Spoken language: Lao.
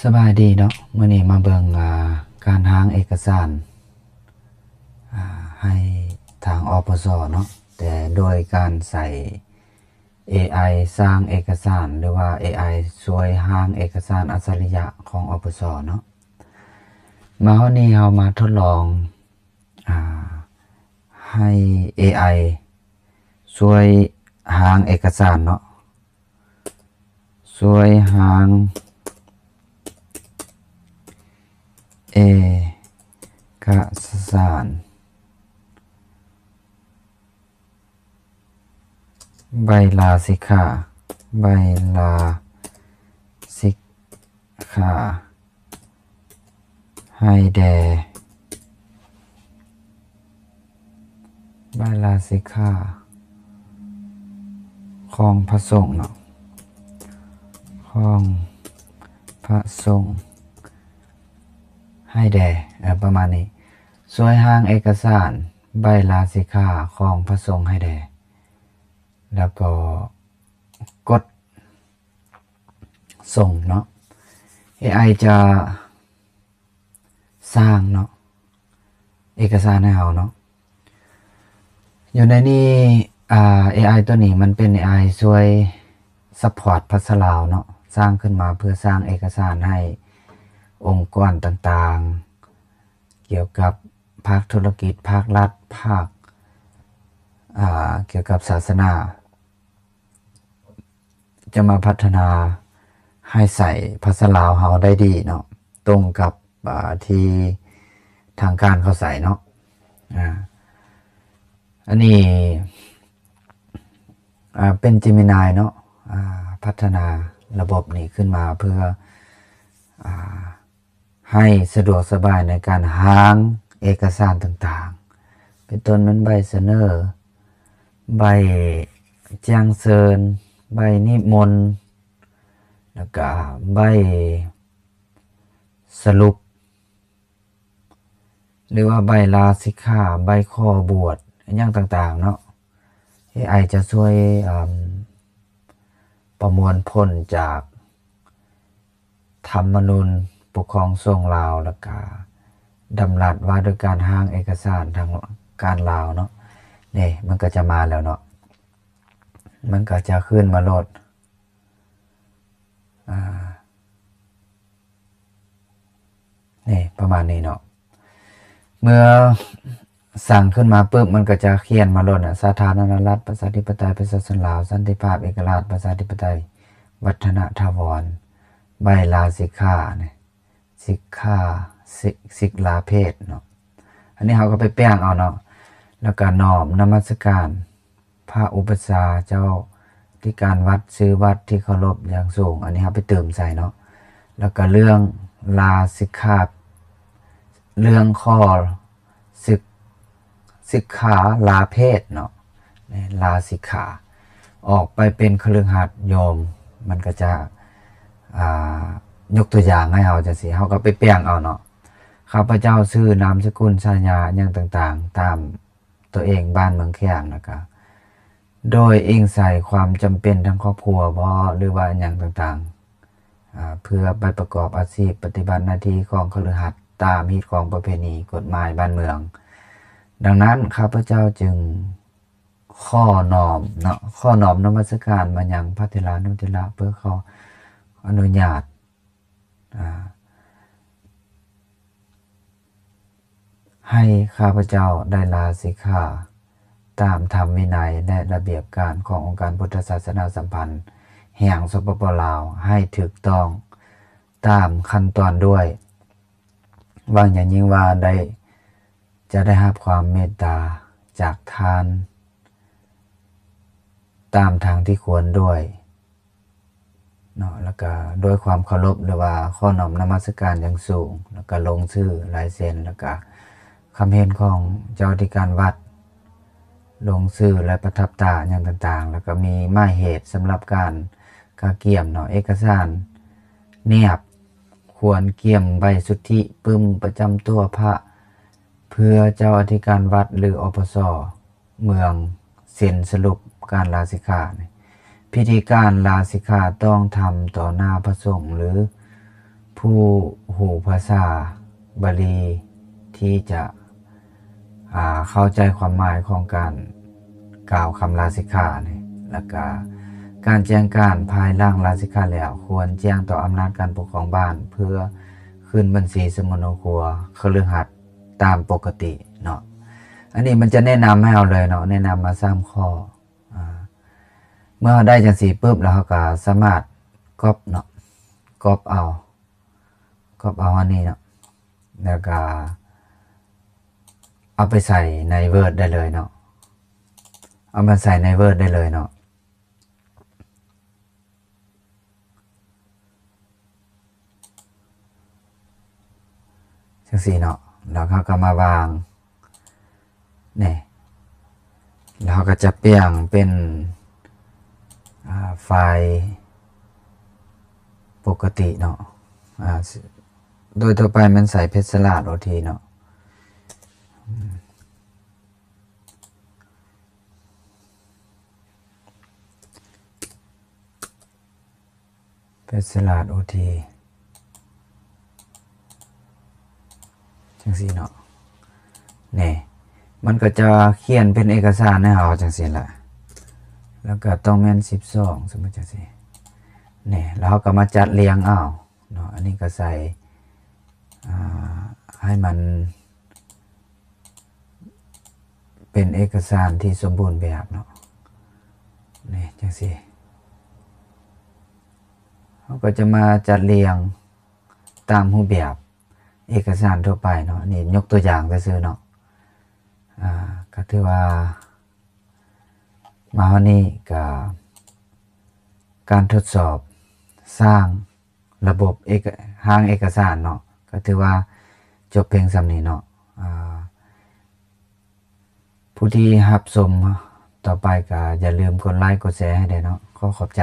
ສະບາຍດີເນາະ, ມື້ນີ້ມາເບິ່ງ ອ່າ ການຮ່າງເອກະສານ ອ່າ ໃຫ້ທາງ ອປສ ເນາະ, ແຕ່ໂດຍການໃຊ້ ເອໄອ ສ້າງເອກະສານ ຫຼືວ່າ ເອໄອ ຊ່ວຍຮ່າງເອກະສານອັດສະລິຍະຂອງ ອປສ ເນາະ. ມາຮອດນີ້ເຮົາມາທົດລອງ ອ່າ ໃຫ້ ເອໄອ ຊ່ວຍຮ່າງເອກະສານເນາະ, ຊ່ວຍຮ່າງເອກະສານ ໃບລາສິກຂາ ໃບລາສິກຂາໃຫ້ແດ່ ໃບລາສິກຂາຂອງພະສົງເນາະ, ຂອງພະສົງໃຫ້ແດ່ ເອີ ປະມານນີ້. ຊ່ວຍຮ່າງເອກະສານໃບລາສິກຂາຂອງພະສົງໃຫ້ແດ່ ແລ້ວກໍກົດສົ່ງເນາະ. ເອໄອຈະສ້າງເນາະ ເອກະສານໃຫ້ເຮົາເນາະ. ຢູ່ໃນນີ້ ອ່າ ເອໄອຕົວນີ້ມັນເປັນເອໄອຊ່ວຍຊັບພອດພາສາລາວເນາະ, ສ້າງຂຶ້ນມາເພື່ອສ້າງເອກະສານໃຫ້ອົງກອນຕ່າງໆ ກ່ຽວກັບພາກທຸລະກິດ, ພາກລັດ, ພາກ ອ່າ ກ່ຽວກັບສາສະໜາ ຈະມາພັດທະນາໃຫ້ໃຊ້ພາສາລາວເຮົາໄດ້ດີເນາະ, ຕົງກັບ ອ່າ ທີ່ທາງການເຂົາໃຊ້ເນາະ. ອ່າ ອັນນີ້ ອ່າ ເປັນ Gemini ເນາະ, ອ່າ ພັດທະນາລະບົບນີ້ຂຶ້ນມາເພື່ອ ອ່າ ໃຫ້ສະດວກສະບາຍໃນການຮ່າງເອກະສານຕ່າງໆ ເປັນຕົ້ນແມ່ນໃບສະເໜີ, ໃບແຈ້ງເຊີນ, ໃບນິມົນ ແລ້ວກະໃບສະຫຼຸບ ຫຼືວ່າໃບລາສິກຂາ, ໃບຂໍບວດ ຫຍັງຕ່າງໆເນາະ. ເອໄອຈະຊ່ວຍ ອ່າ ປະມວນຜົນຈາກ ທຳມະນູນປົກຄອງສົງລາວ ແລ້ວກະດຳລັດວ່າດ້ວຍການຮ່າງເອກະສານທາງການລາວເນາະ. ນີ້ມັນກໍຈະມາແລ້ວເນາະ, ມັນກໍຈະຂຶ້ນມາໂລດ ອ່າ ນີ້ປະມານນີ້ເນາະ. ເມື່ອສັ່ງຂຶ້ນມາປຶບ ມັນກໍຈະຂຽນມາໂລດນະ ສາທາລະນະລັດ ປະຊາທິປະໄຕ ປະຊາຊົນລາວ ສັນຕິພາບ ເອກະລາດ ປະຊາທິປະໄຕ ວັດທະນະຖາວອນ ໃບລາສິກຂາ ສິກຂາ ສິກ ສິກລາເພດເນາະ. ອັນນີ້ເຮົາກໍໄປແປງເອົາເນາະ, ແລ້ວກໍນ້ອມນະມັດສະການ ພະອຸປັດຊາເຈົ້າທິການວັດ ຊື່ວັດທີ່ເຄົາລົບຢ່າງສູງ, ອັນນີ້ເຮົາໄປຕື່ມໃສ່ເນາະ. ແລ້ວກໍເລື່ອງລາສິກຂາ ເລື່ອງຂໍສິກ ສິກຂາລາເພດເນາະ, ລາສິກຂາ ອອກໄປເປັນຄະລືຫັດໂຍມ, ມັນກໍຈະ ອ່າ ຍົກຕົວຢ່າງໃຫ້ເຮົາຈັ່ງຊີ້, ເຮົາກໍໄປແປງເອົາເນາະ. ຂ້າພະເຈົ້າຊື່ ນາມສະກຸນ ສາຍາ ຫຍັງຕ່າງໆ ຕາມ ຕົວເອງ ບ້ານເມືອງແຂງ ແລ້ວກະໂດຍອີງໃສ່ຄວາມຈຳເປັນທາງຄອບຄົວບໍ ຫຼືວ່າຫຍັງຕ່າງໆ ອ່າ ເພື່ອໄປປະກອບອາຊີບ ປະຕິບັດໜ້າທີ່ຂອງຄະລືຫັດ ຕາມຮີດຄອງປະເພນີ ກົດໝາຍບ້ານເມືອງ. ດັ່ງນັ້ນ ຂ້າພະເຈົ້າຈຶ່ງຂໍນ້ອມເນາະ, ຂໍນ້ອມນະມັດສະການມາຍັງພະເຖລານຸເຖລະ ເພື່ອຂໍອະນຸຍາດ ອ່າ ໃຫ້ຂ້າພະເຈົ້າໄດ້ລາສິກຂາຕາມທຳວິໄນ ແລະ ລະບຽບການຂອງອົງການພຸດທະສາສະໜາສຳພັນແຫ່ງ ສປປ ລາວ ໃຫ້ຖືກຕ້ອງຕາມຂັ້ນຕອນດ້ວຍ, ຫວັງຢ່າງຍິ່ງວ່າໄດ້ ຈະໄດ້ຮັບຄວາມເມດຕາຈາກທ່ານຕາມທາງທີ່ຄວນດ້ວຍ ເນາະ ແລ້ວກະດ້ວຍຄວາມເຄົາລົບ ຫຼືວ່າຂໍນ້ອມນະມັດສະການຢ່າງສູງ, ແລ້ວກະລົງຊື່ລາຍເຊັນ ແລ້ວກະຄຳເຫັນຂອງເຈົ້າອະທິການວັດ, ລົງຊື່ ແລະ ປະທັບຕາຫຍັງຕ່າງໆ, ແລ້ວກະມີໝາຍເຫດສຳລັບການກະກຽມເນາະ, ເອກະສານແນບ ຄວນກຽມໃບສຸດທິປຶ້ມປະຈຳຕົວພະ ເພື່ອເຈົ້າອະທິການວັດ ຫຼື ອປສ ເມືອງເຊັນສະຫຼຸບການລາສິກຂາ. ພິທີການລາສິກຂາຕ້ອງທຳຕໍ່ໜ້າພະສົງ ຫຼື ຜູ້ຮູ້ພາສາບາລີທີ່ຈະ ອ່າ ເຂົ້າໃຈຄວາມໝາຍຂອງການກ່າວຄຳລາສິກຂານີ້ ແລ້ວກະການແຈ້ງການພາຍຫຼັງລາສິກຂາແລ້ວ ຄວນແຈ້ງຕໍ່ອຳນາດການປົກຄອງບ້ານ ເພື່ອຂຶ້ນບັນຊີສະໂມໂນຄົວຄະລືຫັດຕາມປົກກະຕິເນາະ. ອັນນີ້ມັນຈະແນະນຳໃຫ້ເຮົາເລີຍເນາະ ແນະນຳມາສາມຂໍ້. ອາ ເມື່ອເຮົາໄດ້ຈັ່ງຊີ້ປຶບ ແລ້ວເຮົາກໍສາມາດກັອບເນາະ ກັອບເອົາ ກັອບເອົາອັນນີ້ເນາະ ແລ້ວກໍເອົາໄປໃສ່ໃນ Word ໄດ້ເລີຍເນາະ ເອົາມາໃສ່ໃນ Word ໄດ້ເລີຍເນາະ ຈັ່ງຊີ້ເນາະ ແລ້ວເຮົາກໍມາວາງ ນີ້ ແລ້ວເຮົາກໍຈະປ່ຽນເປັນ ອາ ໄຟລ໌ປົກກະຕິເນາະ ອາ ໂດຍທົ່ວໄປແມ່ນໃຊ້ເພັດສະຫຼາດໂອທີເນາະ ເພັດສະຫຼາດໂອທີ ຈັ່ງຊີ້ເນາະ ນີ້ ມັນກໍຈະຂຽນເປັນເອກະສານໃຫ້ເຮົາຈັ່ງຊີ້ແຫຼະ ແລ້ວກໍຕ້ອງແມ່ນສິບສອງ ສົມມຸດຈັ່ງຊີ້ ນີ້ ແລ້ວເຮົາກໍມາຈັດລຽງເອົາເນາະ ອັນນີ້ກໍໃສ່ ອາ ໃຫ້ມັນ ເປັນເອກະສານທີ່ສົມບູນແບບເນາະ ນີ້ ຈັ່ງຊີ້ ເຮົາກໍຈະມາຈັດລຽງຕາມຮູບແບບເອກະສານທົ່ວໄປເນາະ ນີ້ຍົກຕົວຢ່າງຊື່ໆເນາະ ອາ ກໍຖືວ່າ ມາຮອດນີ້ກໍການທົດສອບສ້າງລະບົບເອກະ ຮ່າງເອກະສານເນາະ ກໍຖືວ່າຈົບພຽງສ່ຳນີ້ເນາະ ອາ ຜູ້ທີ່ຮັບຊົມຕໍ່ໄປກໍຢ່າລືມກົດໄລກົດແຊໃຫ້ແດ່ເນາະ ຂໍຂອບໃຈ.